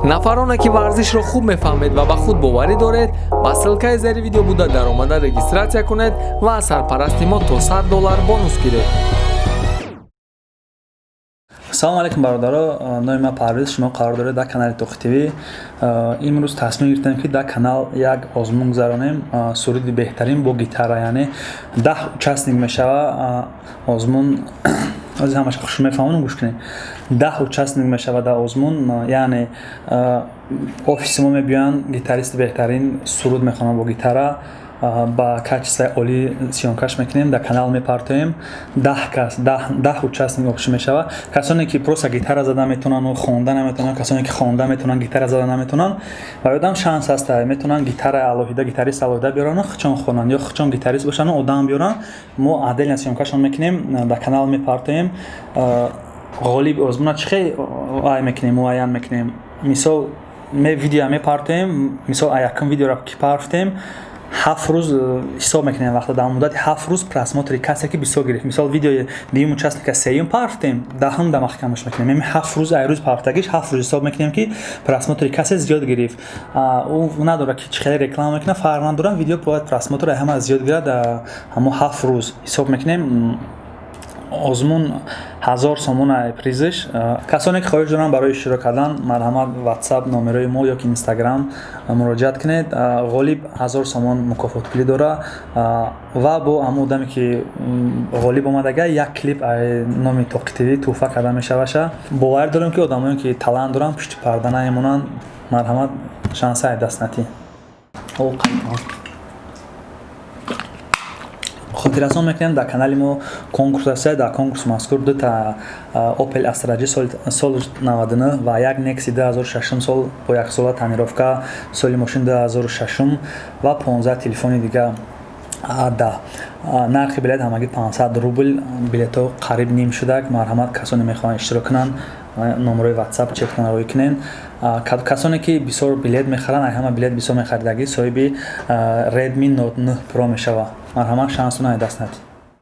Нафароне, ки варзишро хуб мефаҳмед ва ба худ боварӣ доред, ба ссылкаи зери видео буда даромада регистрация кунед ва аз сарпарасти мо то 100 доллар бонус гиред. Салому алейкум, бародаро! Номи ман Парвиз, шумо қарор доред дар канали Тоқи ТВ. Имрӯз тасмим гирифтем, ки дар канал як озмун гузаронем, суруди беҳтарин бо гитара, яъне 10 участник мешава озмун. Ози ҳамаша хуш мефаҳмонам, гӯш кунед. 10 участник мешава дар озмун, яъне офиси мо мебиёянд, гитаристи беҳтарин суруд мехонанд бо гитара, ба качествои олӣ съёмкаш мекунем, дар канал мепартоем. 10 кас, 10 участник общий мешава. Касоне, ки просто гитара зада метавонану хонда наметавонанд, касоне, ки хонда метавонанд, гитара зада наметавонанд, ва ёдам шанс ҳаста, метавонанд гитара алоҳида, гитарист алоҳида биёрану хучон хонанд ё хучон гитарист бошану одам биёранд. Мо отдельно съёмкашон мекунем, дар канал мепартоем. Ғолиби озмуна чӣ хел ай мекунем, муайян мекунем? Мисол, видео мепартоем, мисол, якум видеоро ки партофтем, 7 рӯз ҳисоб мекунем вақта. Дар муддати 7 рӯз просмотри касе ки бисёр гирифт, мисол, видеои дуюм участника сеюм партофтем, даҳум да маҳкамаш мекунем. Яъне 7 рӯз, ай рӯз партагиш 7 рӯз ҳисоб мекунем, ки просмотри касе зиёд гирифт. Ӯ надорад, ки чӣ хеле реклама мекунад, фарқ надорад, видео бояд просмотр ҳама зиёд гирад. Ҳамо 7 рӯз ҳисоб мекунем. Озмун 1000 сомона призш. Касоне, ки хоҳиш доранд барои иштирок кардан, марҳамат, Ватсап номерои мо ё ки Инстаграм муроҷиат кунед. Ғолиб 1000 сомон мукофотпулӣ дора ва бо ҳамон одаме, ки ғолиб омадага, як клип номи Тоқи ТВ тӯҳфа карда мешаваша. Боварӣ дорем, ки одамое, ки талант доранд, пушти парда намемонанд. Марҳамат, шанса ай даст натӣ. Хотиррасон мекунем, дар канали мо конкурс аст. Дар конкурс мазкур дута Opel Astra G соли 99 ва як Nexia 2006 сол бо яксола тонировка, соли мошин 2006 ва 15 телефони дига да. Нархи билет ҳамагӣ 500 рубл. Билетҳо қариб ним шудак. Марҳамат, касоне мехоҳанд иштирок кунанд, номерои WhatsApp чектон роӣ кунед. Касоне, ки бисёр билет мехаранд, ай ҳама билет бисёр мехаридагӣ, соҳиби Redmi Note 9 Pro мешавад. Марҳамат, шансона даст надиҳед.